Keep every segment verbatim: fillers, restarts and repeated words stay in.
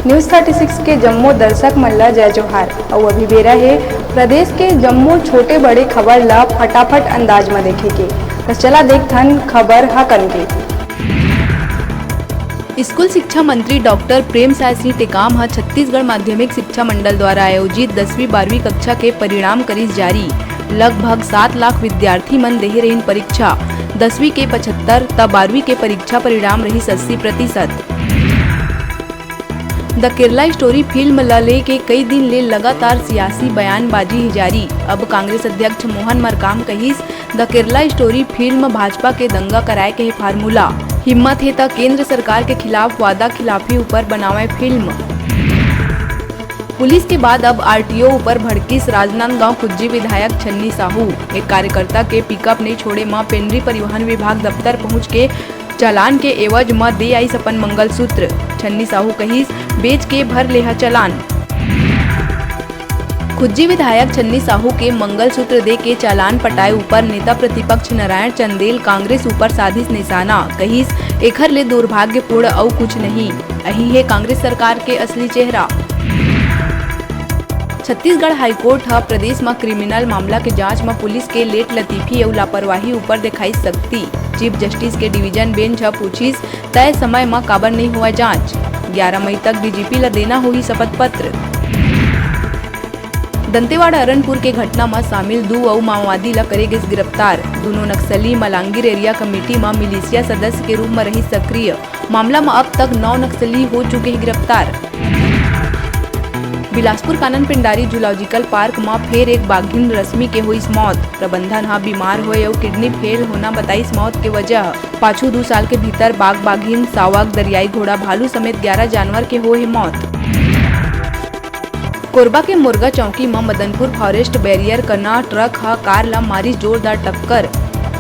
News thirty six के जम्मो दर्शक मन ला जय जोहार। अउ अभी बेरा हे प्रदेश के जम्मो छोटे बड़े खबर ला फटाफट अंदाज म देखे के। त चला देखथन खबर ह कन के। स्कूल शिक्षा मंत्री डॉक्टर प्रेमसाय सिंह टेकाम ह छत्तीसगढ़ माध्यमिक शिक्षा मंडल द्वारा आयोजित दसवीं बारहवीं कक्षा के परिणाम करिस जारी। लगभग सात लाख विद्यार्थी मन देहे रहिन परीक्षा। दसवीं के पचहत्तर त बारहवीं के परीक्षा परिणाम रहिस अस्सी प्रतिशत। द केरला स्टोरी फिल्म ल लेके कई दिन ले लगातार सियासी बयानबाजी हे जारी। अब कांग्रेस अध्यक्ष मोहन मरकाम कहिस, the Kerala story film Bhajpa के दंगा कराए के हे फार्मूला। हिम्मत हे त केंद्र सरकार के खिलाफ वादा खिलाफी ऊपर बनावय फिल्म। पुलिस के बाद अब आरटीओ ऊपर भड़किस राजनांदगांव कुज्जी विधायक छन्नी साहू। एक कार्यकर्ता के पिकअप नइ छोड़े म पेंड्री परिवहन विभाग दफ्तर पहुंच के चालान के एवज म दे आइस अपन मंगलसूत्र। छन्नी साहू कहिस, "बेच के भर लेहा चालान।" कुज्जी विधायक छन्नी साहू के मंगलसूत्र दे के चालान पटाए ऊपर नेता प्रतिपक्ष नारायण चंदेल कांग्रेस ऊपर साधिस निशाना, कहिस, "एखर ले दुर्भाग्यपूर्ण अउ कुछ नहीं, अही हे कांग्रेस सरकार के असली चेहरा।" छत्तीसगढ़ हाईकोर्ट ह प्रदेश म क्रिमिनल मामला के जांच म पुलिस के लेट लतीफी अउ लापरवाही ऊपर देखाइस सख्ती। चीफ जस्टिस के डिवीजन बेंच ह पूछिस, "तय समय म काबर नइ होवय जांच?" ग्यारह मई तक डीजीपी ल देना होही शपथ पत्र। दंतेवाड़ा अरनपुर के घटना म शामिल दू अउ माओवादी ल करे गिस गिरफ्तार। दूनों नक्सली मलांगीर एरिया कमेटी म मिलिशिया सदस्य के रूप म रहिस सक्रिय। मामला म अब तक नौ नक्सली हो चुके हे गिरफ्तार। बिलासपुर कानन पेंडारी जूलॉजिकल पार्क म फेर एक बाघिन रश्मि के होइस मौत। प्रबंधन ह बीमार होए अउ किडनी फेल होना बताइस मौत के वजह। पाछू दू साल के भीतर बाघ, बाघिन, सावक, दरियाई घोड़ा, भालू समेत ग्यारह जानवर के होए हे मौत। कोरबा के मोरगा चौकी म मदनपुर फॉरेस्ट बैरियर कना ट्रक ह कार ल मारिस जोरदार टक्कर।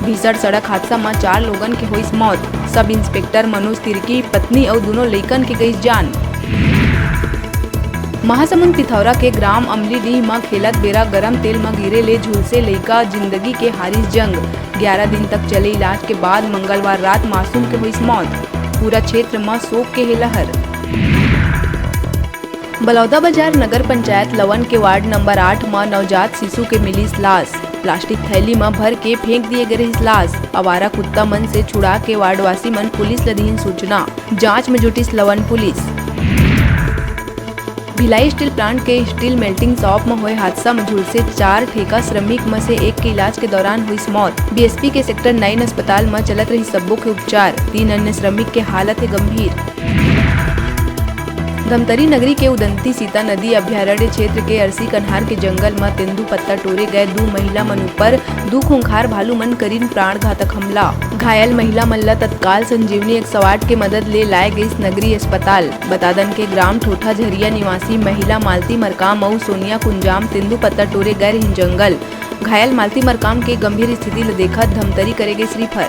भीषण सड़क हादसा म चार लोगन के होइस मौत। सब इंस्पेक्टर मनोज तिर्की, पत्नी अउ दूनों लइकन के गइस जान। महासमुंद पिथौरा के ग्राम अमलीडीह म खेलत बेरा गरम तेल म गिरे ले झुलसे लइका जिंदगी के हारिस जंग। ग्यारह दिन तक चले इलाज के बाद मंगलवार रात मासूम के होइस मौत। पूरा क्षेत्र म शोक के हे लहर। बलौदाबाजार नगर पंचायत लवन के वार्ड नंबर आठ म नवजात शिशु के मिलिस लाश। प्लास्टिक थैली म भर के फेंक दिए गे रहिस लाश। आवारा कुत्ता मन से छुड़ा के वार्डवासी मन पुलिस ल दिहिन सूचना। जांच म जुटिस लवन पुलिस। भिलाई स्टील प्लांट के स्टील मेल्टिंग शॉप म होए हादसा म झुलसे चार ठेका श्रमिक म से एक के इलाज के दौरान होइस मौत। बीएसपी के सेक्टर नाइन अस्पताल म चलत रहिस सब्बो के उपचार। तीन अन्य श्रमिक के हालत हे गंभीर। धमतरी नगरी के उदंती सीता नदी अभयारण्य क्षेत्र के अरसी कन्हार के जंगल म तेंदू पत्ता टोरे गए दू महिला मन ऊपर दू खूंखार भालू मन करिन प्राणघातक हमला। घायल महिला मन ल तत्काल संजीवनी एक सौ आठ के मदद ले लाए गइस नगरीय अस्पताल। बता दन के ग्राम ठोठा झरिया निवासी महिला मालती मरकाम अउ सोनिया कुंजाम तेंदू पत्ता टोरे गए रहिन जंगल। घायल मालती मरकाम के गंभीर स्थिति ल देखत धमतरी करे गइस refer।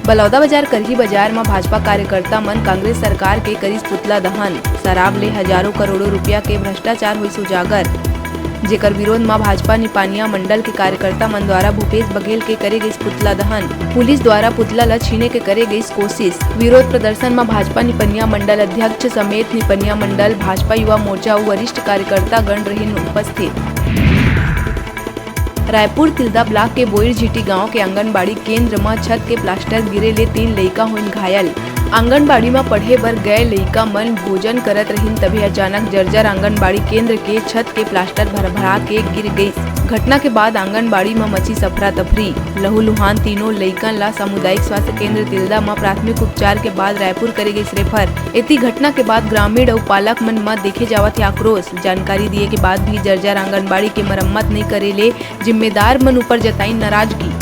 बलौदाबाजार करही बाजार म भाजपा कार्यकर्ता मन कांग्रेस सरकार के करिस पुतला दहन। शराब ले हजारों करोड़ों रुपया के भ्रष्टाचार होइस उजागर, जेकर विरोध म भाजपा निपानिया मंडल के कार्यकर्ता मन द्वारा भूपेश बघेल के करे गइस पुतला दहन। पुलिस द्वारा पुतला ल छीने के करे गइस कोशिश। विरोध प्रदर्शन म भाजपा निपनिया मंडल अध्यक्ष समेत निपनिया मंडल, भाजपा युवा मोर्चा अउ वरिष्ठ कार्यकर्ता गण रहिन उपस्थित। रायपुर तिल्दा ब्लॉक के बोईरझिटी गांव के आंगनबाड़ी केंद्र म छत के प्लास्टर गिरे ले तीन लइका होइन घायल। आंगनबाड़ी म पढ़े बर गए लइका मन भोजन करत रहिन, तभे अचानक जर्जर आंगनबाड़ी केंद्र के छत के प्लास्टर भरभरा के गिर गइस। घटना के बाद आंगनबाड़ी म मची अफरा तफरी। लहूलुहान तीनों लइकन ला सामुदायिक स्वास्थ्य केंद्र तिल्दा म प्राथमिक उपचार के बाद रायपुर करे गइस refer। एती घटना के बाद ग्रामीण अउ पालक मन म देखे जावत हे आक्रोश। जानकारी दिए के बाद भी जर्जर आंगनबाड़ी के मरम्मत नइ करे ले जिम्मेदार मन ऊपर जताइन नाराजगी।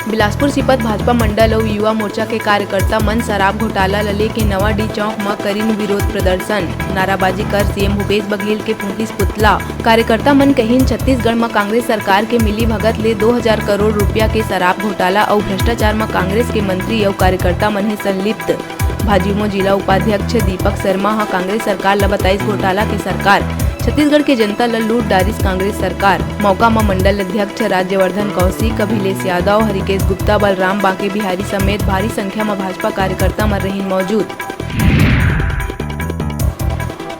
बिलासपुर सीपत भाजपा मंडल अउ युवा मोर्चा के कार्यकर्ता मन शराब घोटाला ल लेके नवाडी चौक म करिन विरोध प्रदर्शन। नाराबाजी कर सीएम भूपेश बघेल के फूंकिस पुतला। कार्यकर्ता मन कहिन, छत्तीसगढ़ म कांग्रेस सरकार के मिली भगत ले दो हजार करोड़ रुपया के शराब घोटाला अउ भ्रष्टाचार म कांग्रेस के मंत्री अउ कार्यकर्ता मन हे संलिप्त। भाजयुमो जिला उपाध्यक्ष दीपक शर्मा ह कांग्रेस सरकार ल बताइस घोटाला के सरकार। छत्तीसगढ़ के जनता ल लूट डारिस कांग्रेस सरकार। मौका म मंडल अध्यक्ष राज्यवर्धन कौशिक, अभिलेष यादव, हरिकेश गुप्ता, बलराम बांके बिहारी समेत भारी संख्या म भाजपा कार्यकर्ता मन रहिन मौजूद।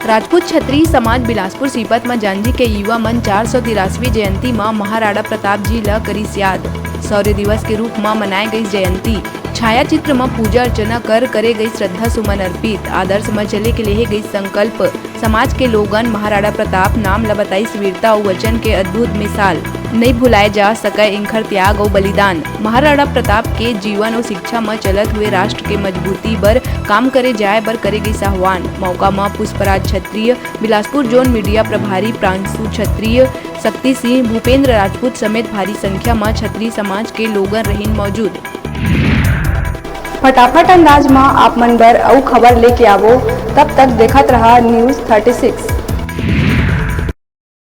राजपूत छत्री समाज बिलासपुर सीपत म जांजी के युवा मन चार सौ तिरासवीं जयंती म महाराणा प्रताप जी ल करिस याद। शौर्य दिवस के रूप म मनाए गइस जयंती। छायाचित्र म पूजा अर्चना कर करे गइस श्रद्धा सुमन अर्पित। आदर्श म चले के लेहे गइस संकल्प। समाज के लोगन महाराणा प्रताप नाम ल बताइस वीरता अउ वचन के अद्भुत मिसाल। नइ भुलाए जा सकय इंखर त्याग अउ बलिदान। महाराणा प्रताप के जीवन अउ शिक्षा म चलत हुए राष्ट्र के मजबूती बर काम करे जाए बर करे गइस आह्वान। मौका म पुष्पराज छत्रीय, बिलासपुर जोन मीडिया प्रभारी प्रांशु छत्रीय, शक्ति सिंह, भूपेंद्र राजपूत समेत भारी संख्या म छत्री समाज के लोगन रहिन मौजूद। फटाफट अंदाज म आप मन बर अउ खबर लेके आवो, तब तक देखत रहा News thirty six।